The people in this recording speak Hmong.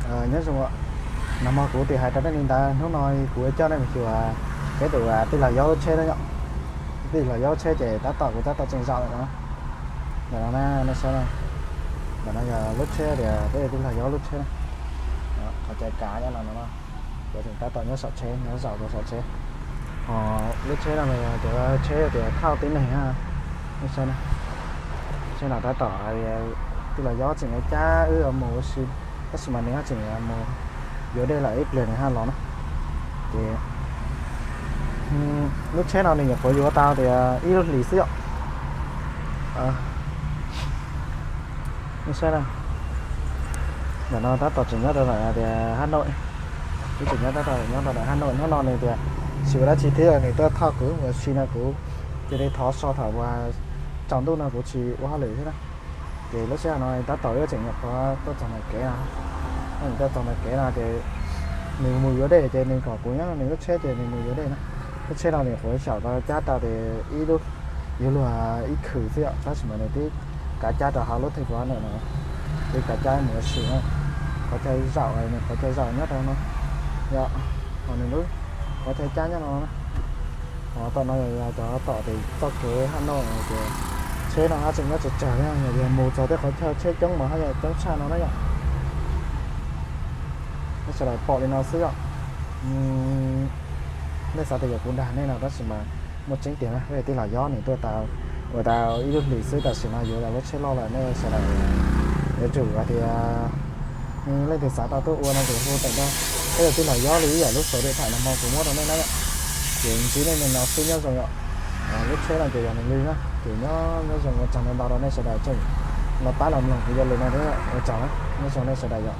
Nyob zoo, nag hmo kuv twb hais rau nej li ntawd, hnub no kuv yuav coj nej mus xyuas peb tus tij laug Yob lub tsheb na yom. Tij laug Yob lub tsheb ces tab tom kuv tab tom tseem zaum ntawm no, ntawm no na, nej saib na. Ntawm no yog lub tsheb tias peb tij laug Yob lub tsheb na. Qhov cai kav nyob no no, kuv tseem tab tom nyob saum tsheb, nyob zaum rau saum tsheb. Ho lub tsheb no mas yog cov tsheb tias thauj tib neeg, nej saib na. Tsheb no tab tom tij laug Yob tseem yuav cab wb mus ua si, tab sis mas nws ho tseem mus yuav dej lawm, ib pliag nws ho los na. Ces lub tsheb no nws nyuam qhuav yuav tau tias ib lub hlis xwb yom. Nej saib na, ntawm no tab tom tseem nyob rau ntawm tias Hab Nauj, twb tseem nyob tab tom nyob rau ntawm Hab Nauj. Hnub no nws tias tsis ua dab tsi thiab, nws tuaj thauj kuv mus ua si no, kuv cia li thov so thaum uas tsaus ntuj no kuv tsis ua hauj lwm thiab na. Ces lub sij hawm no tab tom wb tseem nyuam qhuav tuaj txog ntawm kev no, tuaj txog ntawm kev no ces nws mus yuav dej, ces nws kom kuv nyob nws lub tsheb ces nws mus yuav dej na. Lub tsheb no nws nyuam qhuav xyaum tau cab tau tias ib lub, yuav luag ib khwm xwb yom, tab sis mas nws twb kav cab rau hauv lub thej kuv ntawm no, twb kav cab mus ua si na. Qhov chaw zaum, nws qhov chaw zaum nyob rau no yom, ho nws lub qhov chaw cab nyob no na. Ho tom no yog cov tom tias txoj kev Hab Nauj ces tsheb no haj tseem nyob tsawg tsawg, yog mus txog tej qhov chaw tsheb coob mas haj yam coob tshaj no na yom. Nej sawv daws pom li no xwb yom. Nej xav tias yog kuv dag nej no, tab sis mas muaj tseeb tiag na, peb tij laug Yob nws tuaj tau ua tau ib lub hlis xwb tam sim no yuav tau lub tsheb loj lawm. Nej sawv daws yuav tsum hais tias leej twg xav tau tuaj ua no ces hu tawm rau peb tij laug Yob li ib yam lub xov li tham no hmo kuv muab rau nej na. Ces ntsib nej li no xwb, nyob zoo yom. Lub tsheb no ces yog nws li na, ces nyob nyob zoo, ua tsaug ntau ntau rau nej sawv daws tseem los pab los mloog kuv yog lus no thiab, ua tsaug na, nyob zoo nej sawv daws yom.